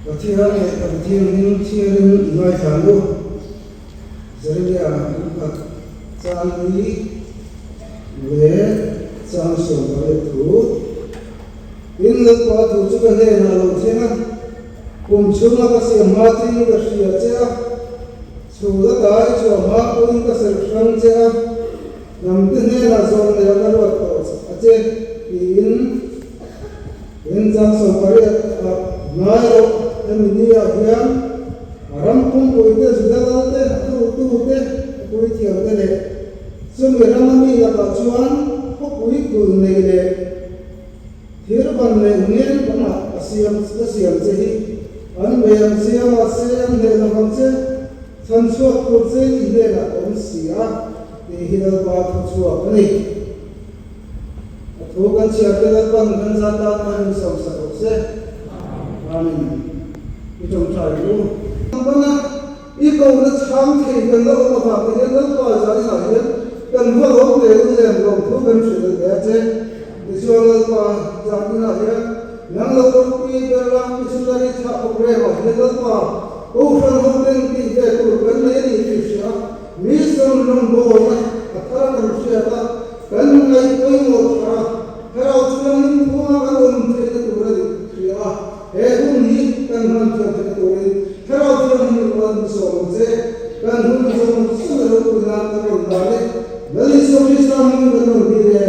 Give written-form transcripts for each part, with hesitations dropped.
Pathian leh Pathian hming chhiarin i ngaithla ang u. Jeremia lungkhat chang li leh chang 18 thu. Tin, Lalpa thu chu ka hnenah a lo thleng a, kum chhunga ka siam hma chin ka hria che a, chhul a tai chhuah hma pawhin ka serh hrang che a, hnamte hnenah zawm neih a ka ruat tawh a che, tiin. Tin, chang 18 ah ngai rawh, hemi ni ah hian a ram pumpui te, Juda lal te, a thurtu te, a puithiam te leh chumi rama mi lakah chuan khawpui kulh nei leh thirban leh ngen pangah ka siam ka siam che hi an bei ang che a, mahse an hneh lo vang che, chhan chhuak tur che i hnenah ka awm si a, tih hi Lalpa thuchhuak a ni. A thu kan chhiar te Lalpan kan zat tan a rinchawm sak rawh se. Amen. I tawngtai u. Lalpana i kohna chhang thei kan la awm avang te hian Lalpa zaninah hian kan va lawm ve u lem lawm thu kan hrilh a hle che. Tichuan Lalpa zaninah hian nang lo ropui ber la missionary thlah program ah hian Lalpa Kohhran ho ten tih ve tur kan nei a ni tih hria mission rawngbawlna a thar kan hriat a, Kan ngaih pawimawh thar a, thlarau thianghlim thunga kan awm theihna tur a nih hria a, he hun hi kan hman thiam theihna turin thlarau thianghlim in rual min sawm ang che. Kan hun zawng zawng a ropui nan kan rawn dan e. Lal Isua Krista hmingin kan rawn dil e.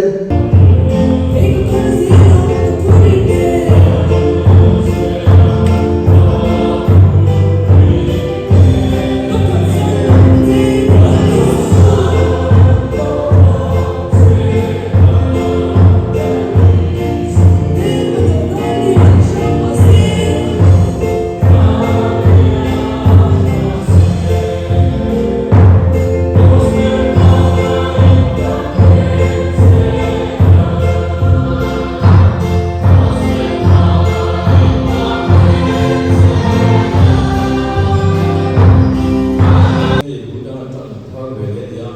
Hei hun danga tan thar ve leh nia.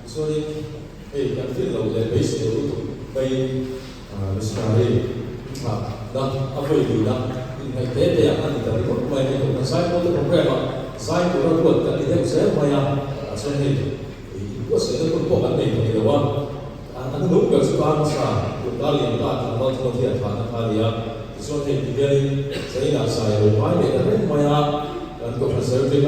Tichuanin hei kan rin loh leh beisei loh lutuk mai missionary thlah na a vawi dun a, inhnaih te te ah a ni ta ringawt mai a ni. Kan zaipawl te programme ah zai tura ruat kan ni deuh zel mai a, tah chuan hei inbuatsaihna hun pawh kan nei thei lo a, a hnung ber chu kar hmasa kut a lian ta tlangval Timothy a thlahna kha a ni a. Tichuan hei ti hianin Zainah zai a lo ngai leh ta reng mai a, kan Kohhran Secretary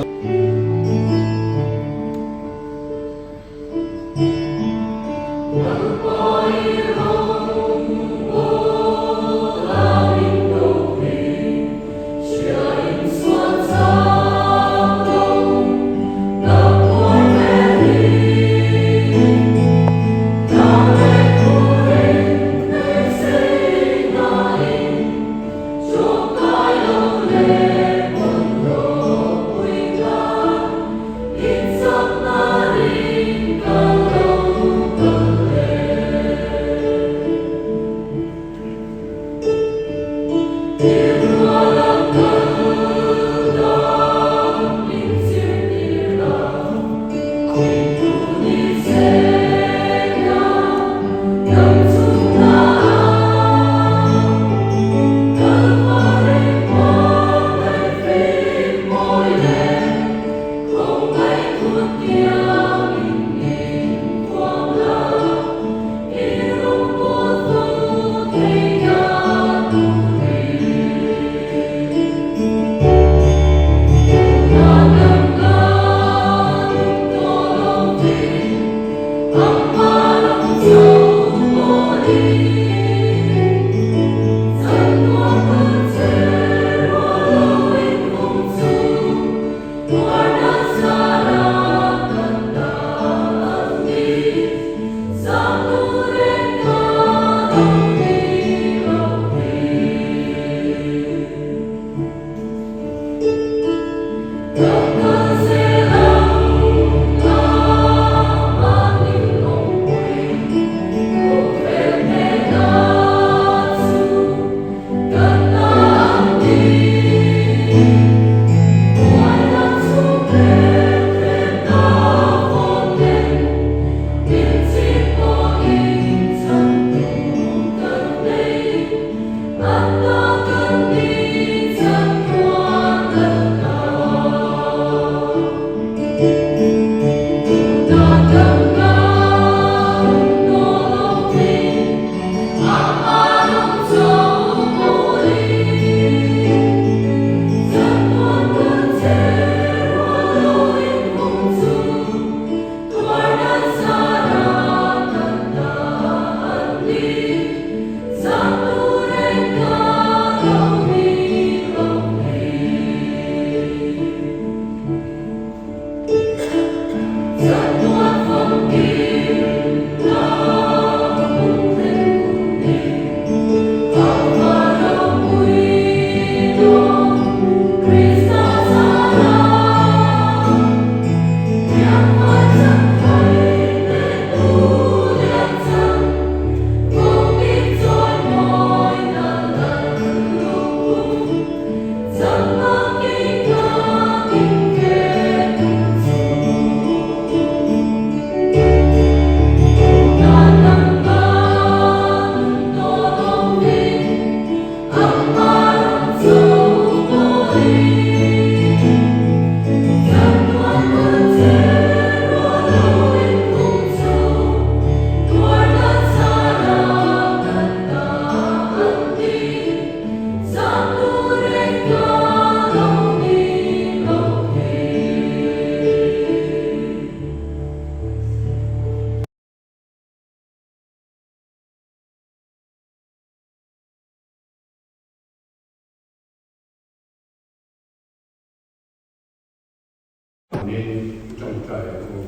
Amen tawngtai ang u.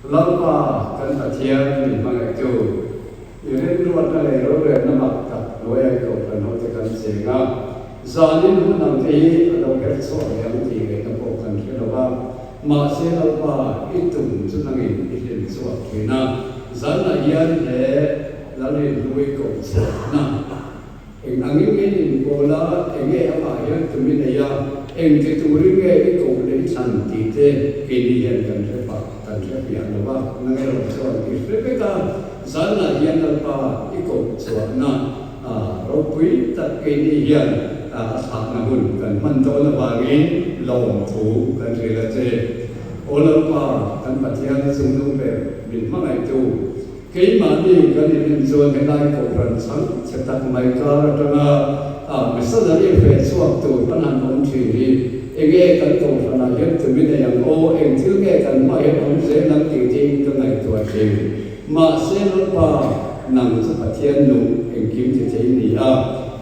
Lalpa kan Pathian min hmangaihtu, i rinruatna leh rorelna mak tak hnuaia i kohhran hote kan cheng a, zanin hun ang te hi a lo her chhuak leh ang tih ngaihna pawh kan hre lo va, mahse Lalpa i tum chu nangin i hlim chhuak thin a, zanah hian he Lalrinhlui kohchhuahna Eng angin nge i inpawl a, eng nge amah hian tum i nei a, eng ti turin nge i koh leh i thlan tih te keini hian kan hre pah, kan hre piah lo va, nang erawh chuan i hre vek a, zanah hian Lalpa i koh chhuahna ropui tak keini hian a thlahna hun kan hman dawn avangin lawmthu kan ril a che. Aw Lalpa, kan Pathian chungnung ber min hmangaihtu, Keimahni kan inen chuan helai kohhran chhang chhe tak mai kar atanga a missionary feh chhuak tur kan han awm thin hi enge kan kohhranah hian tumi nei ang aw, eng thil nge kan hmaah hian awm zel ang tih tiin ka ngaihtuah thin. Mahse Lalpa, nang chu Pathian nung engkim ti thei ni a,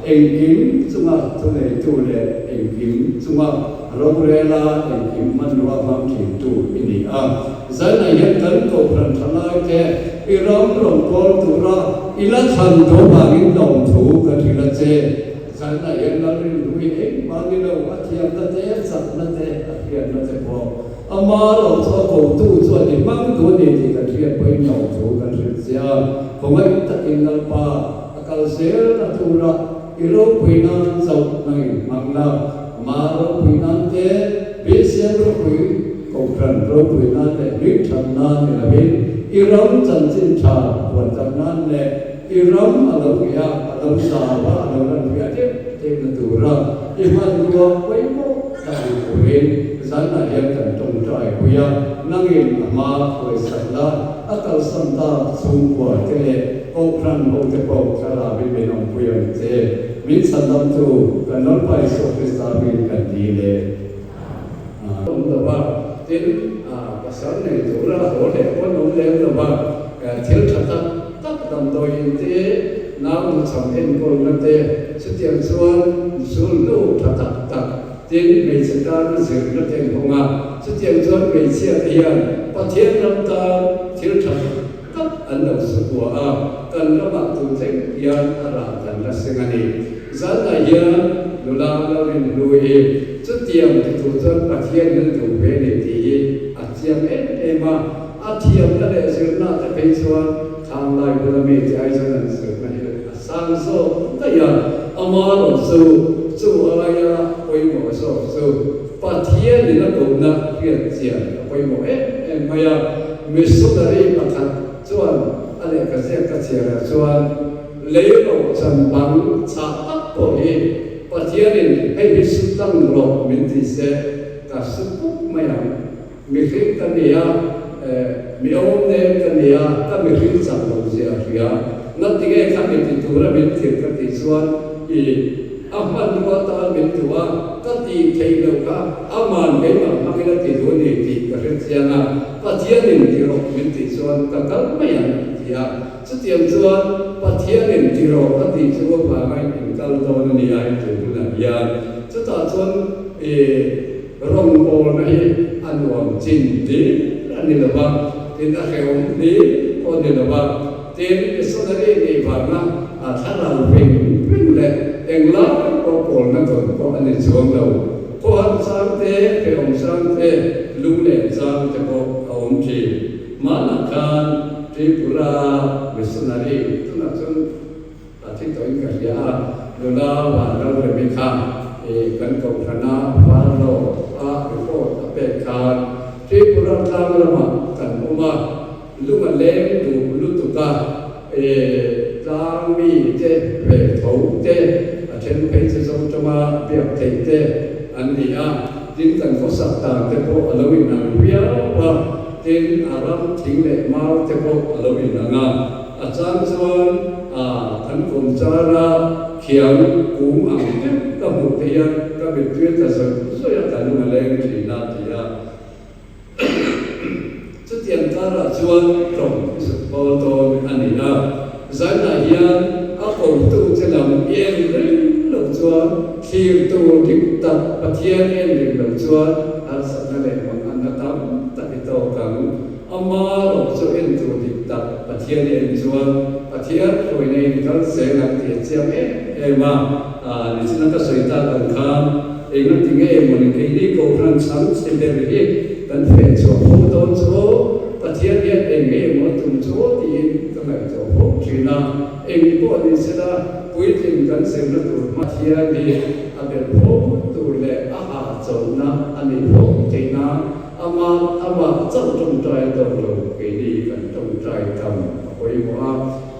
engkim chunga thuneitu leh engkim chunga rorela engkim hmanrua hmang thintu i ni a. Zainah hian kan kohhran tha laite i ram rawn kawl tura i la thlan tawh vangin lawmthu ka hrilh a che. Zainah hian Lalrinhlui engmah ni lo, a thiamna te, a chakna te, a hriatna te pawh ama lo chu a kotu chuan i hmang duh a ni tih kan hriat pawhin lawmthu kan hrilh che a. Khawngaih takin Lalpa a kal zel a tura i ropui nan chauh nangin hmang la, ama ropui nan te, Bisiam ropui Kohhran ropui nan leh hming that nan ni lovin i ram chanchin tha puan chak nan leh i ram a lo ngeih a, a lo zau a, a lo lan hriat deuh deuhna tura i hmanrua pawimawh tak ni turin zanah hian kan tawngtai pui a, nangin a hma hruaisak la, a kalsan tak chhungkua te leh Kohhran hote pawh thlarauin min awmpui ang che. Min chhandamtu kan Lalpa Isua Krista hmingin kan dil e. Awm lo va, tin, pasal nei tura haw leh pawn awm lem lo va, thil tha tak tak damdawiin te, nau nuchham enkawlna te, chutiang chuan zulnu tha tak tak, tin, hmeichhe tana zirna te an hawng a, chutiang chuan hmeichhia te hian Pathian ram tan thil tha tak tak an lo sukua a, kan ramah tun thleng hian a rah kan la seng a ni. Zanah hian nula lo rinhlui hi chutiang ti tur chuan Pathian in a duh ve a ni tih hi a chiang em em a, a thiamna leh zirna te phei chuan khanglai bula mi te ai chuan an zirna hi a sang zawk daih a, amarawh chu chu aia pawimawh zawk chu Pathian in a kohna hriat chian a pawimawh em em mai a, missionary pakhat chuan a lehkha ziak ka chhiarah chuan Lei ro chan bang chah tak pawh hi Pathianin hei hi su tlang rawh min ti se ka su pup mai ang. Mihring ka ni a, mi awm nem ka ni a, ka mihring chak lo zia a hria. Ngatinge kha mi ti tura min thil ka tih chuan i a hmanrua tan min duh a, ka tih theih loh kha aman keimah hmangin a ti duh a ni tih ka hre chiang a, Pathianin ti rawh min tih chuan ka kal mai ang a ti a. Chutiang chuan Pathianin ti rawh a tih chu avanga in kal dawn a ni a in tih hunah hian chutah chuan i rawngbawlna hi a nuam chin hlir a ni lo va, tin a hrehawm hlir pawh a ni lo va, tin missionary nih vanga a thlarau veng veng leh englai pawh pawlna dawn pawh a ni chuang lo. Khawhar chang te, hrehawm chang te, lunglen chang te pawh a awm thin. Hmanah khan Tripura missionary tunah chuan a thi tawhin ka hria a, nula Vanlalremi kha kan kohhrana Farlo a report a pek khan Tripura tlang lamah kan awm a, lung a leng duh lutuk a, tlang mi te ve tho te a then phei chu Zotama biak theih te an ni a, tin kan khawsak dan te pawh a lo inang viau a. Tin, a ram thing leh mau te pawh a lo inang a, a chang chuan a kan kawm chara khiang kung ang deuh ka hmuh te hian ka mittui a tla zawih zawih a, ka lung a leng thin a, ti a. Chutiang karah chuan tawng i zuk bawl dawn a ni a, zainah hian a kotu che lam i en reng loh chuan thlir tur dik tak Pathian en reng loh chuan harsatna leh. Pathian i en chuan Pathian hruaina in kal zel ang tih a chiang em em a. Nichina ka sawi tak ang khan enga ti nge mawni keini Kohhran chhang chhe ber hi kan feh chhuah fo dawn chu aw, Pathian hian eng nge maw tum chu aw tiin ka ngaihtuah fo thin a. Eng pawh ni sela puitling kan zirna tur Pathian hi a belh fo tur leh a hahchawlhna a nih fo theih nan Amah amah chauh tawngtai tawh lo, keini kan tawngtai tam a pawimawh a.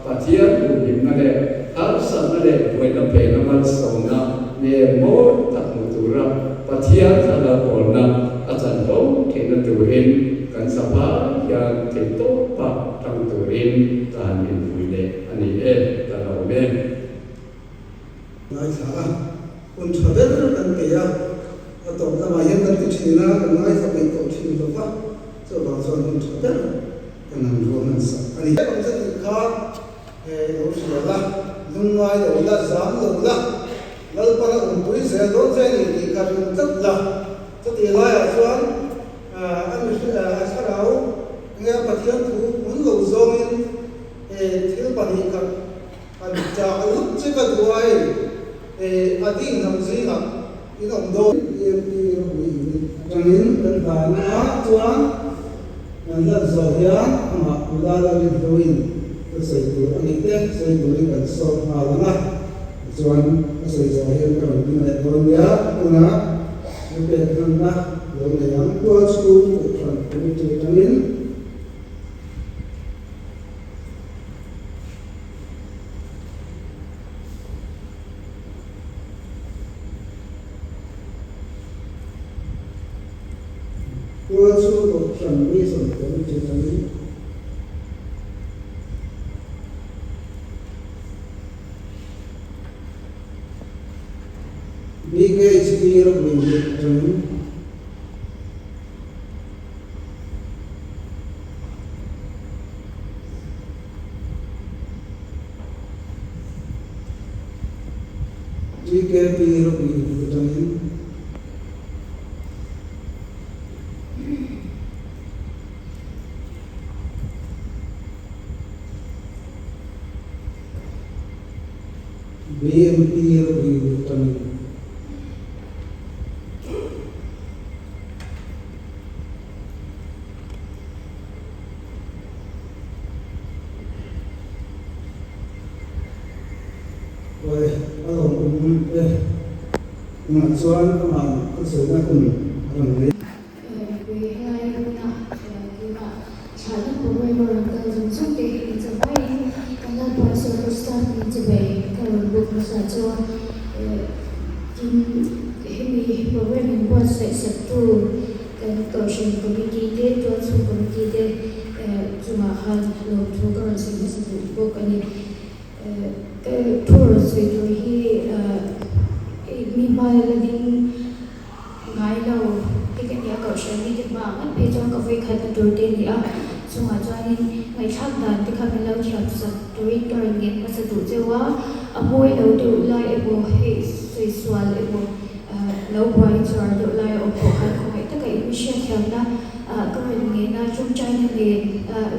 Pathian humhimna leh harsatna leh buaina phena malsawmna hmel mawi tak hmu tura Pathian thlarau pawlna a chan fo theihna turin kan sapa hian theihtawpa tang turin ka han inpui leh a ni e, ka lawm e. Ngaithla a, hun tha ber kan peih a, a tawp lamah hian kan ti thin a, kan ngaithla peih tawh thin lo va, chuvang chuan hun tha ber kan han ruah hman sak a ni. Awm che tih kha lo hria la, lungngai lo la, zam lo la, Lalpana awmpui zel dawn che a ni tih kha ring tlat la, chutih laiah chuan a mihring a thlarau enge a Pathian thu hmun lo zawngin thil pahnih khat An chah lut che ka duh a hei e a ding hnam zingah in awm dawn. EMP ropui unit atangin kan hlana ah chuan kan hlan zawh hian amah Pulala rinhloin ka sawi tur a nih te sawi turin kan sawm nghal ang a, tichuan ka sawi zawh hian ka rawn ding leh dawn nia tuna lupek hmanna lo nei ang tualchhung kohhran committee atangin. Tual chu Kohhran Mission Committee atangin BKHP Ropui atangin. TKP ropui unit atangin BMP ropui unit atangin. Awi, a lawm awm e. Tunah chuan amah ka sawina hun a rawn nei. Mipui helai huna keimah thlahna programme a rawn kal zawng zawng te hi ni chawhmaiin kan Lalpa Isua Krista hming chawhmeh ka rawn buk hmasa chu a. Tin, hemi programme in buatsaih saktu kan Kohhran Committee te, Tualchhung Committee te chungah khan lawmthu ka rawn sawi hmasa duh bawk a ni. Ka thu rawn sawi tur hi mi hma la ding ngai lo te ka nia, Kohhran mite hmaah ngat phei chuan ka vawikhat na tur te a ni a, chungah chuanin ngaihthlak dan te kha min lo thiam sak turin ka rawn ngen hmasa duh cheu a, a mawi lo deuh lai emaw hei sawi sual emaw lo buai chuar deuh lai a awm pawh khan khawngaih taka in mi hriatthiamna ka rawn ngen a, tawngtaina nen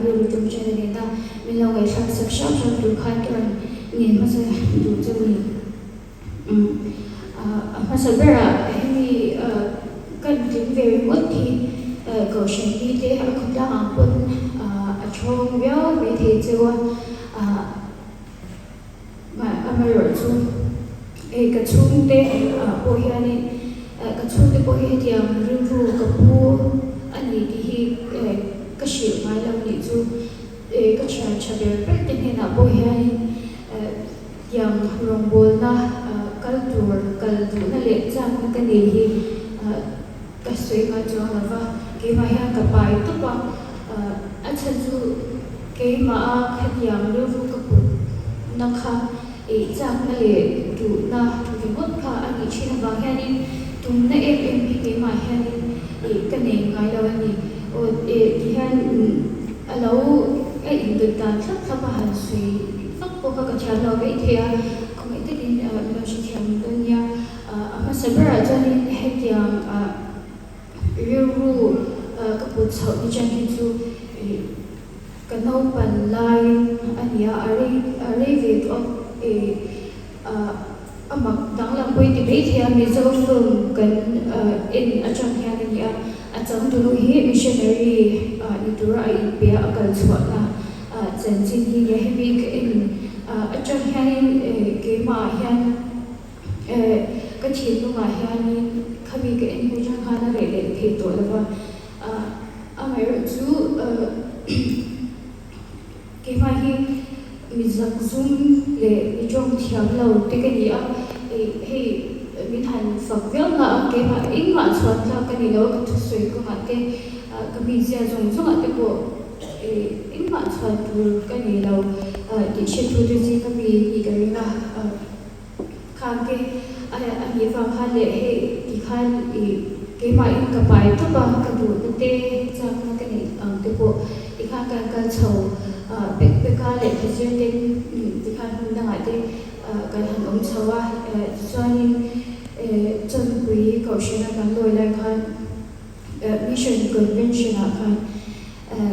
rilru tawngtaina nena min lo ngaihthlak sak hram hram tur khan ka rawn ngen hmasa duh cheu a ni. A hmasa berah hemi kan tling ve ringawt hi Kohhran mite a khawtlang ang pawn a thawng viau mai thei cheu a, amaherawhchu hei ka chhungte pawh hianin ka chhungte pawh hi hetiang rilru ka pu a ni tih hi ka hrilh ngai lo nih chu ka thian tha ber ber te hnenah pawh hianin Tiang rawngbawlna kal tur kal duhna leh chakna ka nei hi ka sawi ngai chuang lo va, keimah hian ka pai tawp a, a chhan chu keimaha khatiang rilru ka putna kha ih chakna leh duhna ringawt kha a nih thin avang hianin tumna em em hi keimah hianin ih ka nei ngai lo a ni. Aw tihian a lo a indawt dan thlap thlap a han sawi vak pawh kha ka thiam lo mai thei a, khawngaih takin min lo hrethiam dawn nia. A hmasa berah chuanin hetiang rilru ka put chhoh ni chan hi chu. Ka naupan laiin a nia, a rei a rei ve tawh a, ih a mak danglam pawh i ti maithei a, Mizo film kan en atang hian a ni a, a changtunu hi missionary ni tura a inpe a, a kal chhuahna chanchin hi nia, hemi ka en atang hianin keimahah hian ka thinlungah hianin khami ka en hnu atang khan a reh leh thei tawh lo va. Amaherawhchu keimah hi mi zakzum leh mi tawng thiam lo te ka ni a, hei min han fak viau na a, keimah engmah chhuan tlak ka ni lo a, ka thusawi kawngah te ka mizia zawng zawngah te pawh engmah chhuan tur ka nei lo tih hretute zinga mi nih ka ring a. Khan te a nih vang khan leh hei ti khan i keimahin ka pai tawp a, ka duhna te chakna ka neih ang te pawh ti khan kan kal chho pek pek a, lehkha zir ten ti khan hmun dangah te kan han awm chho a, tichuanin Chawnpui Kohhrana kan lawi lai khan Mission Convention ah khan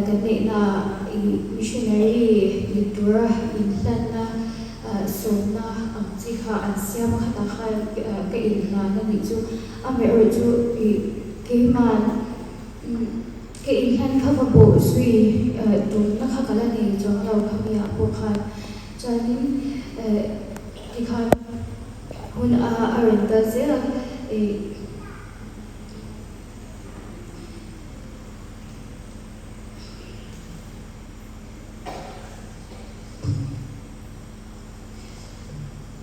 Kan neihna i missionary ni tura inhlanna sawmna ang chi kha an siam a, khatah khan ka inhlan a nih chu. Amaherawh chu i keiman ka inhlan kha va bawh zui tumna kha ka la nei chuang lo khamiah pawh khan. Chuanin tikhan hun a rawn kal zel a, i.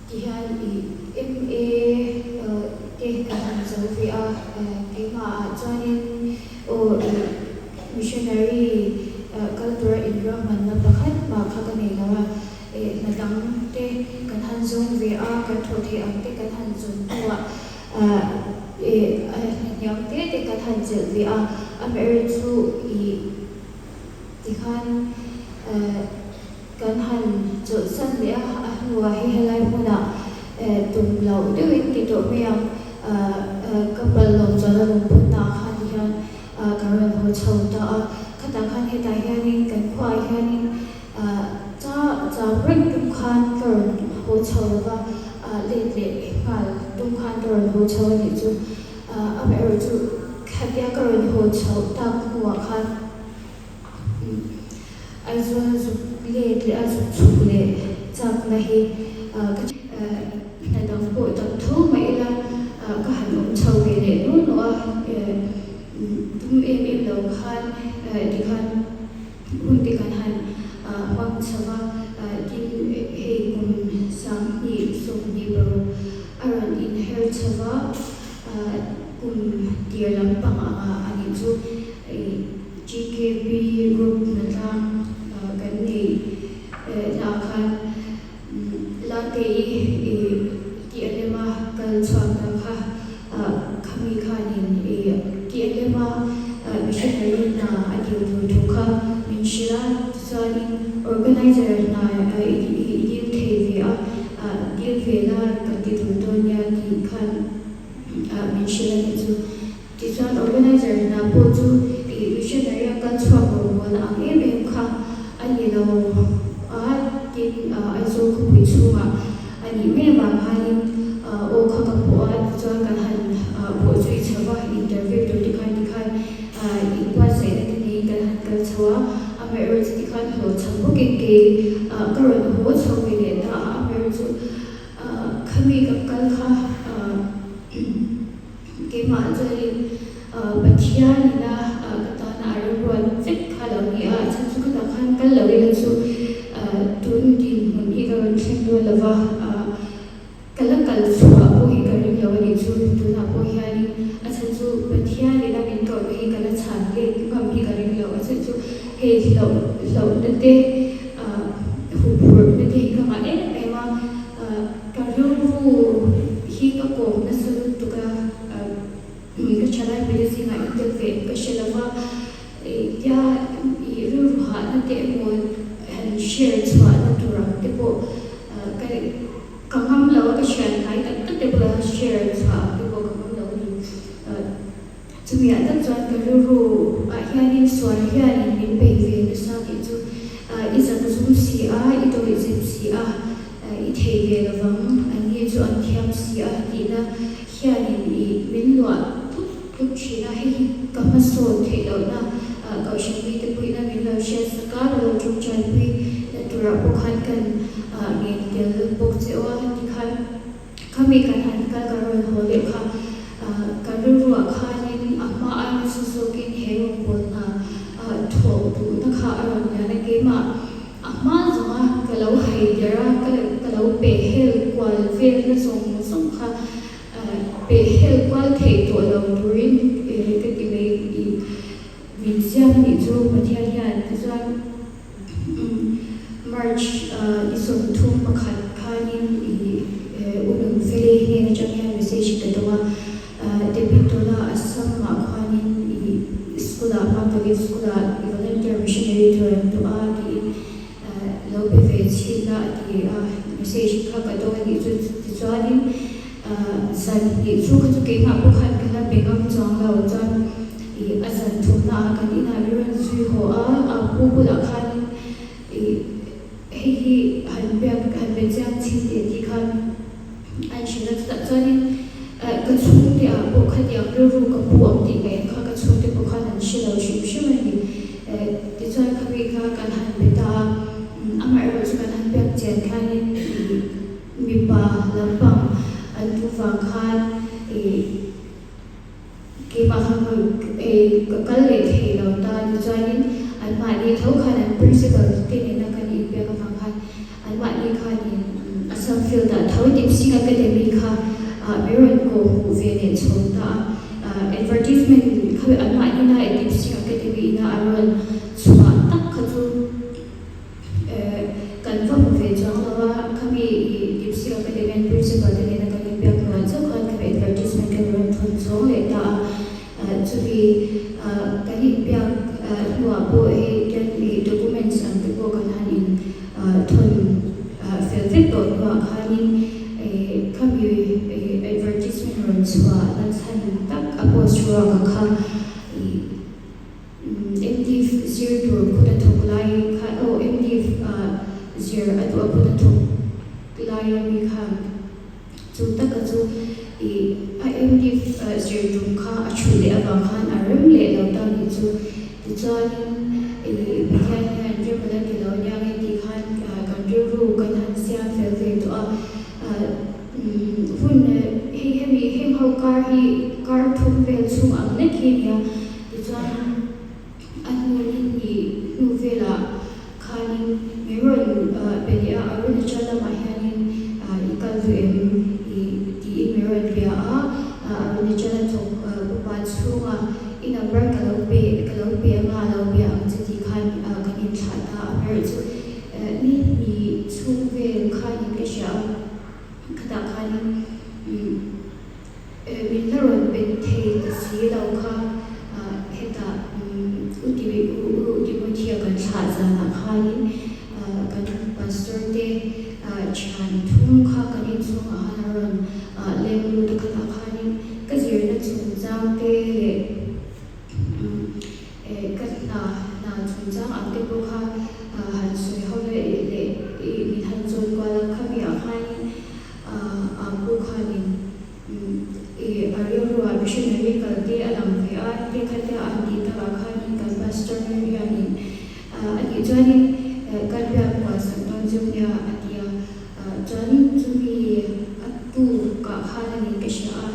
Tihian i MA te kan han zo ve a, keimahah chuanin aw i missionary kal tura inruahmanna pakhat mah kha ka nei lo a, hna dang te kan han zawng ve a, kan thawh theih ang te kan han zawn hnuah Hniam te te kan han chelh ve a, amaherawh chu i tikhan kan han chawlhsan leh a, a hnuah hei helai hmunah tum loh deuhin ti tawh mai ang, ka pal lo chuan a lungphunna ah khan tihian ka rawn haw chho ta a, khatah khan hetah hianin kan khuaah hianin Cha chau reng tum khan ka rawn haw chho lo va, let leh nghal tum khan ka rawn haw chho a nih chu. Amaherawh chu khatia ka rawn haw chhoh tak hnuah khan Aizawl zuk let leh a zuk chhuk leh chakna hi ka hna dang pawh dap tho mai ila ka han awm chho ve leh nual nual a, tum em em lo khan tikhan. Hun te kan han huang chho a, tin hei kum 2026 a rawn inher chho va, kum tir lampang anga a nih chu GKB group hnatlang kan nei naah khan Latei tih a lem a, kal chhuak ta kha khami khanin tih a lem a, missionary hna a dil tur thu kha min hrilh a, tichuanin organizer hna i dil thei ve a, dil ve la kan ti tur dawn nia tih khan min hrilh a nih chu. Tichuan organizer hna pawh chu missionary a kal chhuak rawngbawl ang em em kha a ni lo a, tin Aizawl khawpui chhungah a nih mai avang khanin aw kha ka pawh a, tichuan kan han pawh zui chho va, interview tur tikhan tikhan inbuatsaihna te neiin kan han kal chho a, amaherawhchu chu tikhan hlawh cham bawkin kei ka rawn haw chho ve leh ta a, amaherawhchu khami ka kal kha Keimah chuanin Pathian ina ka tana a remruat vek kha lo ni a, a chhan chu ka tah khan kal lo ila chu tun dinhmun hi ka rawn thleng dawn lo va, ka la kal chhuah pawh hi ka ring lo a nih chu tunah pawh hianin a chhan chu Pathian ina min tawrhna hi ka la chhan let ngam hi ka ring lo, a chhan chu hei hlauh hlauhna te huphurhna te hi ka ngah em em a. Ka rilru hi ka kawm nasa lutuk a, ka thalai hmel zingah in tel ve em ka hre lo va, tia i rilru hahna te emaw han share chhuahna tur ang te pawh ka ka ngam lo a, ka hriat hnai tak tak te bulah share chhuah ang te pawh ka ngam lo a ni. Chumi ah tak chuan ka rilru ah hianin sual hianin min bei ve nasa tih chu. si a, i dawihzep si a, i thei ve lovang, anni chu an thiam si a tihna hianin i min luah tlut tlut thin a, hei hi ka hmasawn theih lohna Kohhran mite puihna min lo hriatsak a, lo tawngtaipui na turah pawh khan kan ngen tel bawk che u a, tikhan khami kan han kal kan rawn haw leh kha kan rilruah khanin a hma a nasa zawkin he rawngbawlna thawh duhna kha a rawn lian a, keimah a hma zawnga ka lo hai der a, ka lo peh hel kual velna zawng zawng kha peh hel kual theih tawh lo turin ka ti mai i min siam nih chu Pathian hian tichuan March ni 31 khanin i Unun Feli hnen atang hian message ka dawng a. David tuna Assam ah khuanin i school ah Mount Olive School ah i volunteer missionary tur an duh a tiin lo be ve chhin a ti a message kha ka dawng a nih chu tichuanin zan hnih chu kha chu keimah pawh khan ka la be ngam chuang lo chuan i a zan thumna ah kan inah mi rawn zui haw a a pu bulah khanin i hei hi han biak han be chiang chhin teh tih khan An hrilh a, chutah chuanin ka chhungte ah pawh khatiang rilru ka pu ang tih ngaih ang kha ka chhungte pawh khan an hre lo hrim hrim a ni. Tichuan khami kha kan han be ta a, amaherawh chu kan han biak chian khanin mipa lampang an duh vang khan keimah kha ka kal leh thei lo ta. Tichuanin anmahni tho khan an principal te nena kan inbiak avang khan Anmahni khanin Assam field-ah tho Dipsing Academy kha min rawn kawh hmuh ve leh chhawng ta a. Advertisement kha anmahni na Dipsing Academy ina a rawn chhuah tak kha chu kan va hmu ve chuang lo a. Khami Dipsing Academy an principal te nena kan inbiak hnuah chauh khan khami advertisement kha min rawn thawn chhawng leh ta a. Chumi kan inbiak hnuah pawh hei kan documents ang te pawh kan han in Thawn fel vek tawh hnuah khanin khami advertisement rawn chhuah na chhan tak a post ruak a kha MDiv zir tur kut a thawk lai kha aw MDiv zir a duh a kut a thawk lai a mi khan chu taka chu a MDiv zir tum kha a chhuih leh avang khan a rem leh lo ta nih chu. Tichuanin Pathian hian rem a la ti lo nia nge tih khan kan rilru kan han siam fel ve tawh a. Hun hei hemi heng ho kar hi kar thum vel chhung ang lek hi a nia. Tichuan a hnu ni hnih hnu velah khanin min rawn be leh a, Arunachal lamah hianin i kal duh em tiin min rawn bia a, Arunachal a thawk upa chhunga i number ka lo pe ka lo pe anga a lo bia ang che tih khan kan inthlah ta a, amaherawhchu ni hnih chhung vel khanin ka hria a, khatah khanin Min la rawn pe thei ta si lo kha, hetah U Timothea kan thlah zanah khanin kan pastor te thian thum kha kan inchhungah khan a rawn leng lut a, khatah khanin ka zirna chungchang te leh ka hna hna chungchang ang te pawh kha han sawi ho leh min han chawi kual a, khami ah khanin A pu khanin a rilruah missionary kal te a lang ve a, te khatia an tih takah khanin kan pastor hianin a tih chuanin kan biak kual sak dawn chu nia a ti a, chuan chumi a tukah khan a nih ka hria a.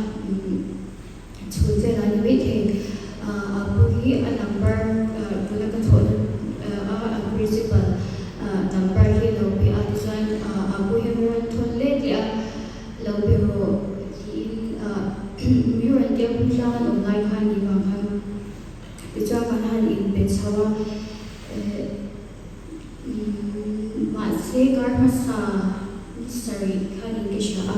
Chhun velah ni mai thei a pu hi a number tuna ka thawhna a an principal number hi lo pe a tichuan a pu hian mi rawn thawn let leh a lo pe rawh tiin mi rawn tia hmun tlang an awm lai khan ni vang khan tichuan kan han inpe chho a mahse kar hmasa ni sarih khan in ka hria a.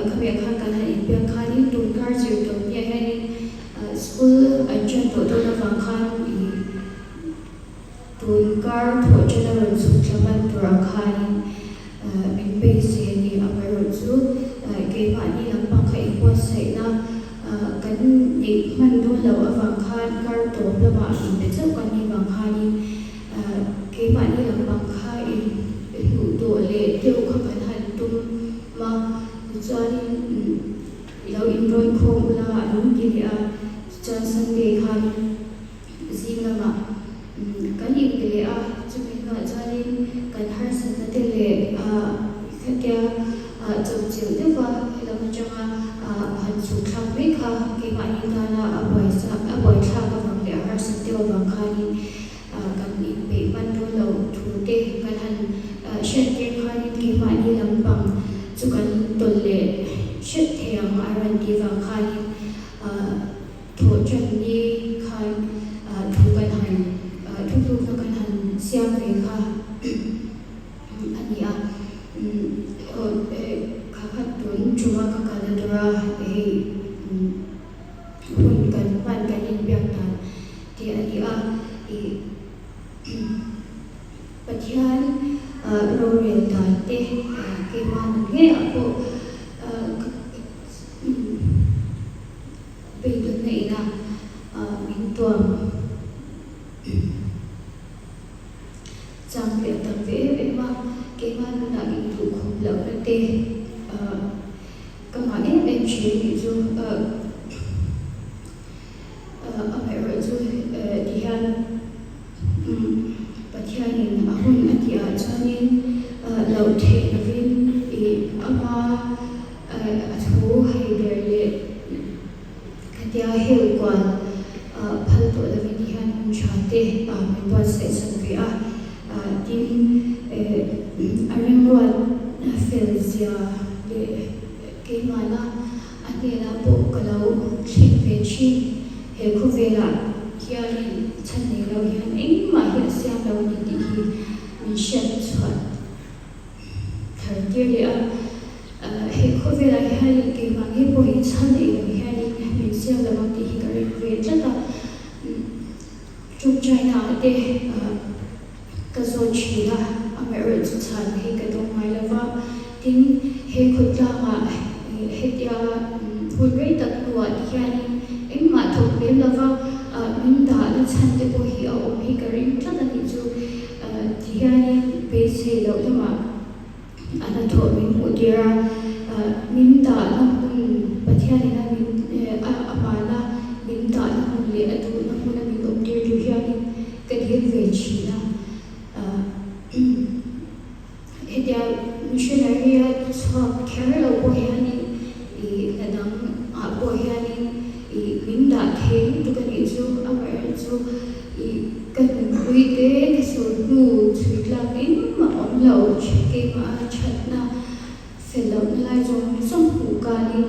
Khawveh khan kan han inbiak khanin tun kar zir tawp hniah hianin school an ṭan tawh dawn avang khan ih tun kar thawh ṭan a rawn chhuk thla hman tur ang khanin min beisei a ni. Amaherawhchu keimahni lampang kha inbuatsaihna kan neih hman dawn loh avang khan kar tawp lamah inbe chauh kan nih vang khanin keimahni lampang kha in. Tichuanin i lo inrawn khawm ula an ti leh a, tichuan Sunday khan zing lamah kan inpe leh a, chumi hnuah chuanin kan harsatna te leh khatia chawpchilh deuha helam atanga han chhuk thlak mai kha keimahni tana a buaithlak avang leh a harsat deuh avang khanin Kan inpeih hman dawn lo thu te kan han hriattir khanin keimahni lampang chu kan tawlh leh hret thei ang a rawn tih vang khanin thawh tan ni khan thu kan han thutlukna kan han siam ve kha a ni a. Kha kha tun tuma ka kalna tura hei Hun kan hman kan inbiak dan tih a ni a, ih Pathian rorel dan te keimah nun ngeiah pawh beidawnna ina min tuam chang leh tam ve em em a, keimah nunah induhkhawp lohna te Ka ngah em em thin nih chu amaherawh chu ti hian Pathianin a hun a tih ah chuanin loh theih lovin ih ama a thu hei ber leh khatia hel kual phal tawh lovin ti hian hun tha te min buatsaih chhan ve a Tin, a remruat fel zia leh keimahna a hnenah pawh ka lo thleng ve thin. He khawvelah hianin chhan nei lo hian engmah hi a siam lo a ni tih hi min hriat chhuah thar tir leh a. He khawvelah hianin keimah ngei pawh hi chhan nei lo hianin min siam lo ang tih hi ka ring ve tlat a. Chung China ah te ka zawt thin a, amaherawh chu chhan hi ka dawng ngai lo va. Tin, he khawtlangah hetia hun rei tak hnuah ti hianin engmah thawk lem lo va, min dahna chhan te pawh hi a awm hi ka ring tlat a nih chu. Ti hianin beisei loh lamah a hnathawh min hmuh tir a, min dahna hmun Pathianin a min a hmana min dahna hmun leh a duhna hmuna min awm tir tur hianin ka dil ve thin a. Hetia missionary a chhuak kher lo pawh hianin ih hna dang ah pawh hianin ih min dah thei lutuk a nih chu, amaherawhchu ih Ka nunpui te ka sawi hnu chhui tlak engmah awm lo, keimah a thatna fel lohna lai zawng zawng hmuh kanin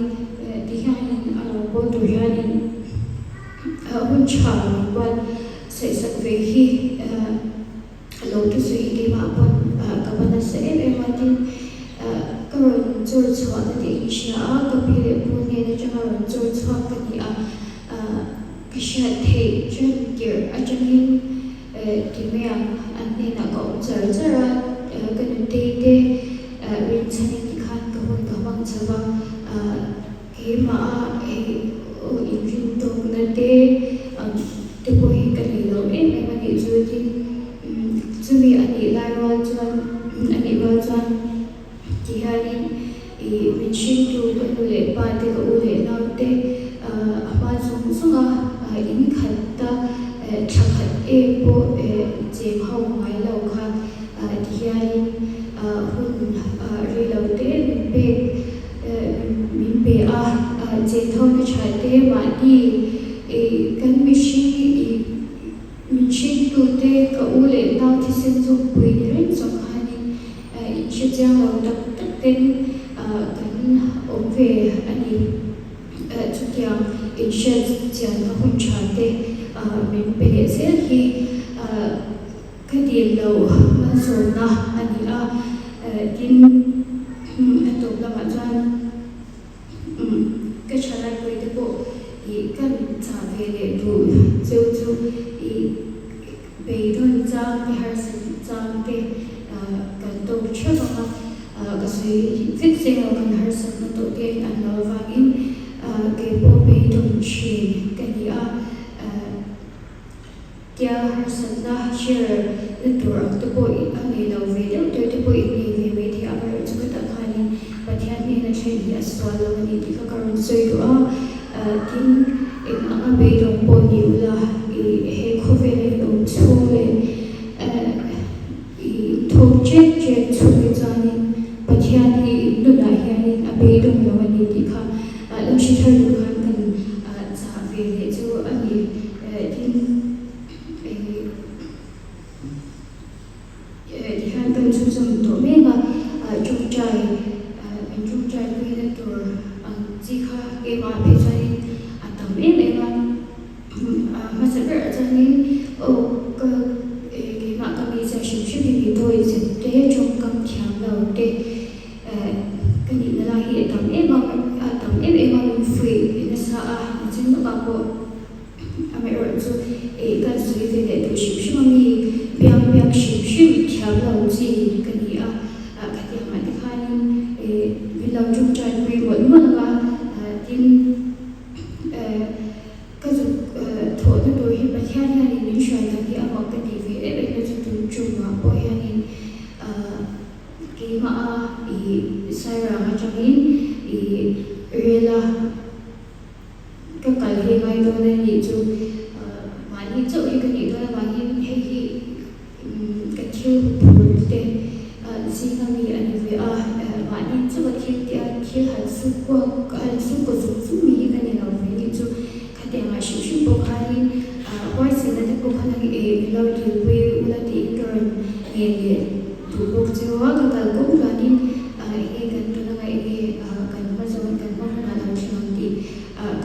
ti hianin a lo bawl tur hianin hun tha min buat saihsak ve hi a lo thusawi hi keimah pawn ka va nasa em em a tin ka rawn chawr chhuahna tih hi hria a, ka pi leh pu hnen atanga rawn chawr chhuak ka ni a. Ka hriat theih ṭan tirh aṭangin ti mai ang, an hnenah ka awm char char a, ka nutei te rinchhanin tikhan ka hun ka hmang chho va, keimah a hei inrin tawkna te te pawh hi ka nei lo em em a nih chu tin chumi a nih lai rual chuan a nih rual chuan ti hianin Ih, min hringtu ka nu leh pa te, ka u leh nau te a hma zawng zawng a, in khat ta thla khat em pawh cheng ho ngai lo kha ti hianin hun rei lo te min pek min pe a, cheng tho na tha te mahni kan mihring ih min hringtu te ka u leh nau thisen zawngpui ni reng zawng khanin In hre chiang lo tak tak ten kan awm ve a ni. Chutiang inhriat chianna hun tha te min pe leh zel hi ka dil lo malsawmna a ni a. Tin, a tawp lamah chuan ka thalai pawih te pawh ih kan chah ve leh duh cheu chu ih Beidawn chang te harsat chang te kan tawk theuh ang a, ka sawi vek zeng lo kan harsatna tawh te an lo avangin kei pawh beidawn thin ka ni a, tia harsatna share na tur ang te pawh a nei lo ve deuh deuh te pawh in nei ve mai thei a, amaherawhchu ka tak khanin Pathian hnena. na thlen hi a sual lo a ni tih kha ka rawn sawi duh a. Tin, eng anga beidawng pawh ni ula, i he khawvela in awm chhung leh i inthawk ṭek ṭek chhung hi chuanin Pathian hi in nunah hianin a beidawng lo a ni tih kha lo hre thar duh khan kan chah ve leh chu a ni. Tin, Tihian kan chhunzawm tawh mek a, tawngtai, min tawngtai puina tur ang chi kha keimah phei chuanin a tam em em a. Hmasa berah chuanin aw ka keimah ka mi zia hrim hrim hi mi dawi zet te, tawngkam thiam lo te ka nihna lai hi a tam em a, a tam em em a min fuih nasa a, nichin lawkah pawh. Amaherawh chu eh kan sawi ve leh duh hrim hrim a mi biak biak hrim hrim thiam lo chi ka ni a, khatiang ah te khanin eh min lo tawngtai pui mawlh mawlh ang a, tin eh ka zuk thawhna tur hi Pathian hianin min hruai dan hi a mak ka tih ve em em a chu tun tumah pawh hianin ah keimah a ih Sairang atangin ih rel a. Ka kal hi ngai dawn a nih chu mahni chauh hi ka nih dawn avangin hei hi ka thil huphur te zinga mi a ni ve a, mahni chauh a thil tih a thil han suk kuak han suk kaw zung zung mi hi ka ni lo ve nih chu khatiangah hrim hrim pawh khanin huaisenna te pawh khan eh min lo dilpui ula tiin ka rawn ngen leh duh bawk cheu a, ka kal kawng tluanin enge kan tun anga enge kan hma zawn kan hma hunah lo thleng ang tih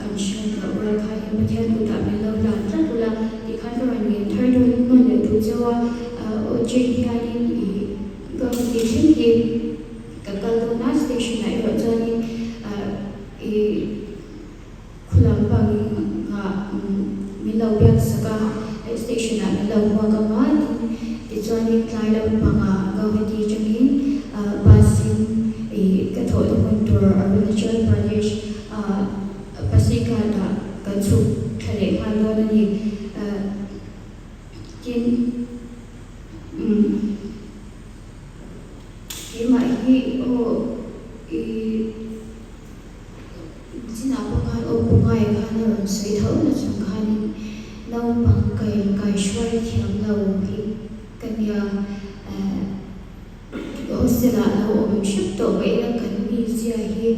kan hriat loh rual khan in Pathian kutah min lo hlan tlat ula tih khan ka rawn ngen thar dawn hman leh duh cheu a, aw train hianin i ka rawn tih thleng hi ka kal dawn a, station ah erawh chuanin i Khulam bang ah min lo biak sak a, station ah min lo hmuak ang a, tin tichuanin tlai lampangah Guwahati atangin bus in ih ka thawhna hmun tur Arunachal Pradesh ah Pasighat ah kan chhuk thla leh nghal dawn a ni. Tin umm keimah hi aw ih. Chinah pawh khan aw pu ngai khan a rawn sawi tho na chung khanin naupang kai kai hruai thiam lo hi ka nia eh hostel ah lo awm hrep tawh mai ila kan mi zia hi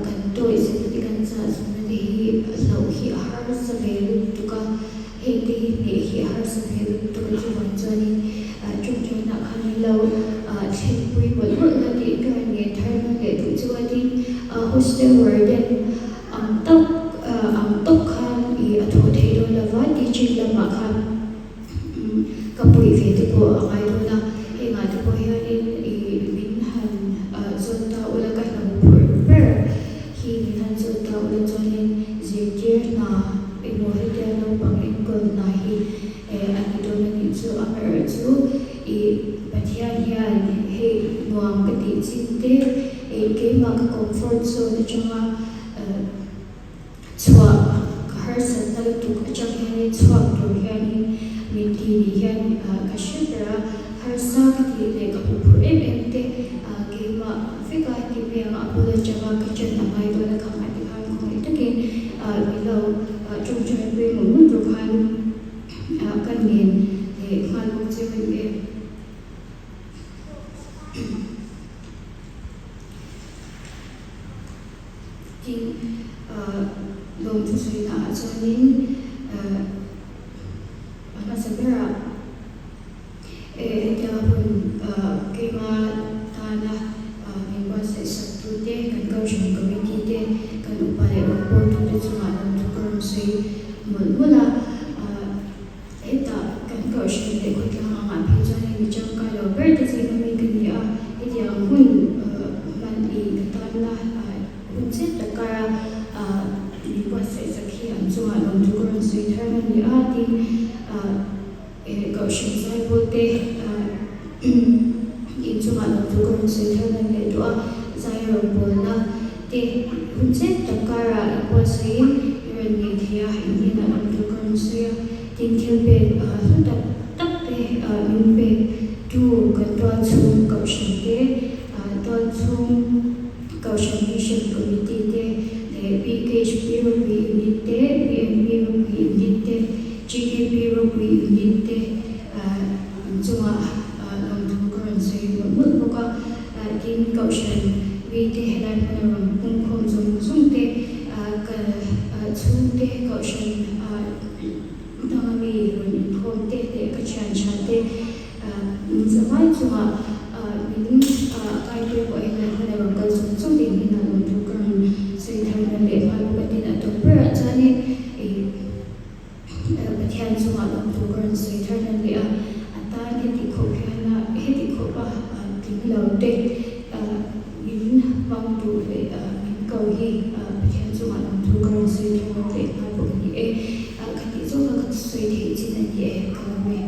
kan tawih zet te kan zah zumna te hi hlauh hi a harsa ve lutuk a heng te hi hneh hi a harsa ve lutuk a chuvang chuanin tawngtainah khan in lo thlenpui mawlh mawlh la tih ka rawn ngen thar nawn leh duh chu a tin hostel warden ang tak ang tawk khan ih a thawh theih dawn lova teaching lamah khan ka puih ve te pawh a ngai dawn a hengah te pawh hianin ih min han zawn ta ula ka hna huphurh ber hi min han zawn ta ula chuanin zirtir hna emaw hetia naupang enkawl hna hi Eh, a ni dawn a nih chu, amaherawh chu i Pathian hian hei nuam ka tih chin te, eh keimah ka comfort zone atanga eh chhuah ka harsatna lutuk atang hianin chhuak tur hianin min ti ni hian ka hre ber a, harsa ka tih leh ka huphurh em em te keimah veka ti mai ang a bul atanga ka ṭan a ngai dawn a khang a ti khan khawngaih takin min lo ṭawngṭaipui mawlh mawlh tur khan ka nen leh nghal bawk che a ni e. Tin, lawmthu sawiina ah chuanin a hmasa berah hetianga hun keima tana min buatsaih saktute, kan Kohhran Committee te, kan upa leh rawngbawltute chungah lawmthu ka rawn sawi mawlh mawlh a. Hetah kan Kohhran leh khawtlang angah phei chuan mi tangkai lo ber te zinga mi ka ni a, hetiang hun hman i ka tanna hun chet tak kara min buatsaih sak hi an chungah lawmthu ka rawn sawi thar a ni a, tin Kohhran Zaipawl te inchungah lawmthu ka rawn sawi thar nan leh duh a, zai rawngbawlna te hun chet tak karah inbuatsawiin i rawn nei thei a, in hnenah lawmthu ka rawn sawi a, tin thil pek hlu tak tak te min pek tu kan tualchhung Kohhran te tualchhung. Kohhran Mission Committee te leh BKHP Ropui Unit te, BMP Ropui Unit te, GKP Ropui Unit te an chungah lawmthu ka rawn sawi mawlh mawlh bawk a. Tin, Kohhran mite helai hmuna rawn pungkhawm zawng zawng te, ka chhungte Kohhran danga mi rawn inkhawm te leh ka thian tha te min zavai chungah min kaipui pawh helai hmuna rawn kal zawng zawng te hnenah lawmthu ka rawn sawi thar nawn leh nghal bawk a. Tin, a tawp berah chuanin Pathian chungah lawmthu ka rawn sawi thar nawn leh a, a tan heti khawp hian heti khawpa tling lo te min hmang duh leh min ko hi Pathian chungah lawmthu ka rawn sawi thar nawn leh nghal bawk a ni e. Khatih zawka ka sawi theih chin a ni e, ka lawm e.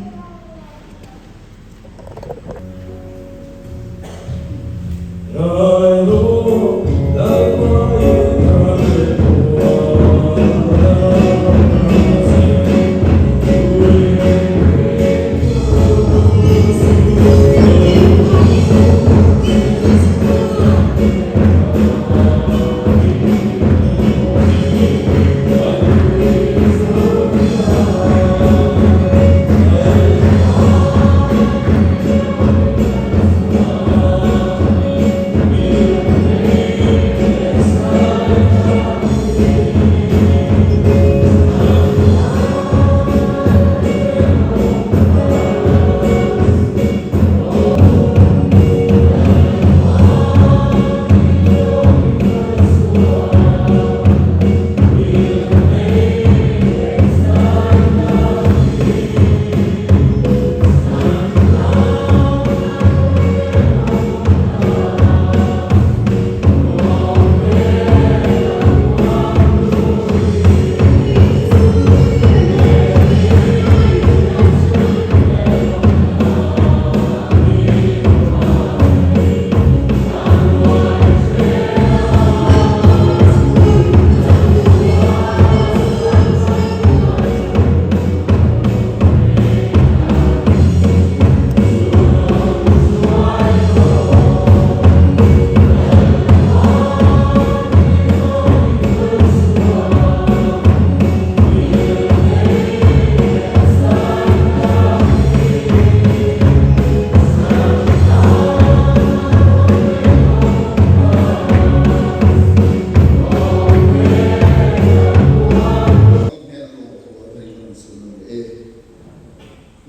Hmel a lawm thu a vei rawn sawi nawn leh e.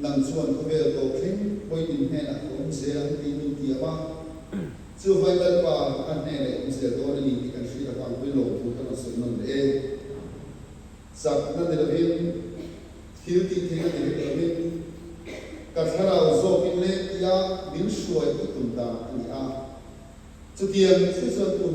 Nang chuan khawvel tawp thleng pawhin in hnenah ka awm zel ang tih min tiam a, chuvai Lalpa ka hnenah i awm zel dawn a ni tih kan hriat avang pawhin lawm thu ka rawn sawi nawn leh e. Chakna ni lovin, thil tih theihna ni vek lovin, ka thlarau zawkin leh tia min hruai i tum dan a ni a. Chutiang thil chuan tu